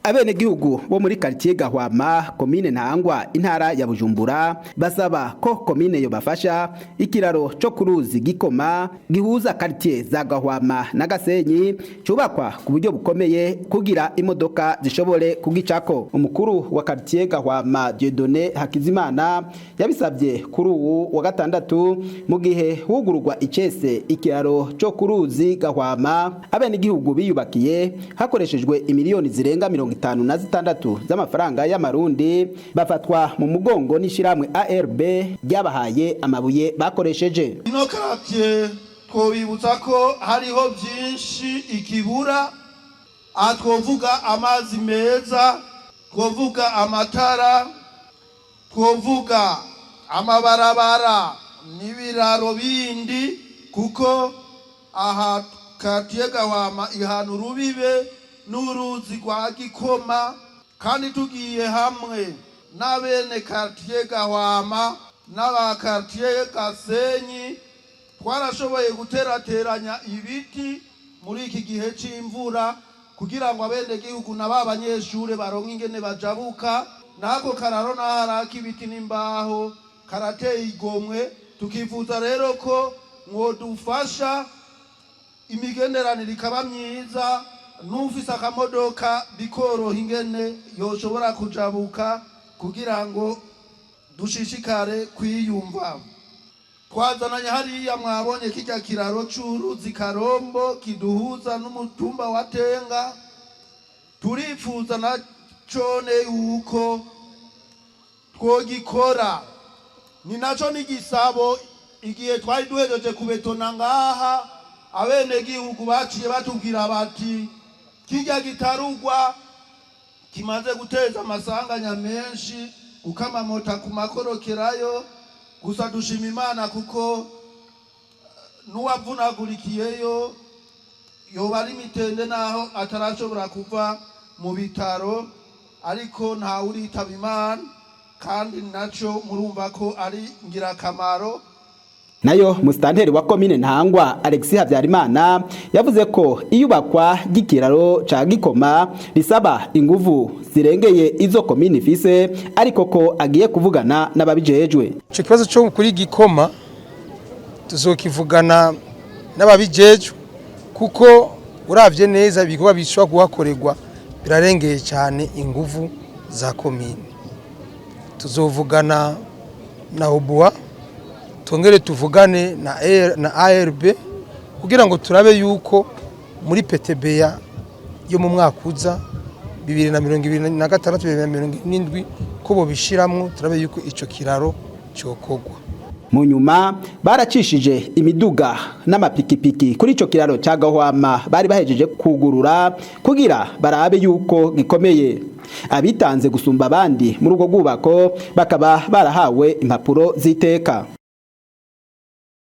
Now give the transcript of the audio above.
Abenegihugu bo muri quartier Gahwama, komine Ntahangwa, intara ya Bujumbura, basaba ko komine yobafasha ikiraro co ku ruzi Gikoma gihuza quartier za Gahwama na Gasenyi cubakwa ku buryo bukomeye kugira imodoka zishobore kugicako. Umukuru wa quartier Gahwama, Dieudonné Hakizimana, yabisabye kuri uwu wa gatandatu mu gihe hugururwa icese ikiraro co ku ruzi Gahwama abenegihugu biyubakiye hakoreshejwe imiliyoni zirenga 56 z'amafaranga y'amarundi, bafatwa mu mugongo n'ishiramwe ARB ryabahaye amabuye bakoresheje. Ino quartier twobibutsa ko hariho byinshi ikibura. Aha twovuga amazi meza, twovuga amatara, twovuga amabarabara n'ibiraro bindi, kuko aha quartier Gahwama ihana urubibe n'uruzi rwa Gikoma. Kandi tugiye hamwe n'abene quartier Gahwama n'aba quartier Gasenyi, twarashoboye guterateranya ibiti muri iki gihe c'imvura kugira ngo abenegihugu na ba banyeshure baronke ingene bajabuka. N'ako kararo n'aharaka ibiti n'imbaho karateye igomwe. Tukifuza rero ko mwodufasha imigenderanire ikaba myiza, n'ufise akamodoka bikoroha ingene yoshobora kujabuka kugira ngo dushishikare kwiyumva. Twazananye hariya, mwabonye kirya kiraro c'uruzi Karombo kiduhuza n'umutumba wa Tenga. Turifuza na cone yuko twogikora, ni naco n'igisabo. Igihe twari duhejeje kubetona ngaha, abenegihugu baciye batubwira bati kirya gitarugwa kimaze guteza amasanganya menshi kuko amamota ku makorokerayo. Gusa dushima Imana kuko n'uwavunagurikiyeyo yoba ari mitende, naho atarashobora kuva mu bitaro, ariko ntawe uritaba Imana, kandi naco murumva ko ari ngirakamaro. Nayo musitanteri wa komine Ntahangwa, Alexis Habyarimana, yavuze ko iyubakwa ry'ikiraro ca Gikoma risaba inguvu zirengeye izo komine ifise, ariko ko agiye kuvugana n'ababijejwe. Ico kibazo cyo kuri Gikoma tuzokivugana n'ababijejwe, kuko uravye neza ibikorwa bishobora kuhakorerwa birarengeye cyane inguvu za komine. Tuzovugana na OBUHA, tongere tuvugane na ARB kugira ngo turabe yuko muri PTBA yo mu mwaka uza 2026, 2027 ko bobishiramwo, turabe yuko ico kiraro cyokorwa. Mu nyuma baracishije imiduga n'amapikipiki kuri ico kiraro ca Gahwama bari bahejeje kugurura kugira barabe yuko gikomeye. Abitanze gusumba abandi muri ubwo bwubako bakaba barahawe impapuro z'iteka.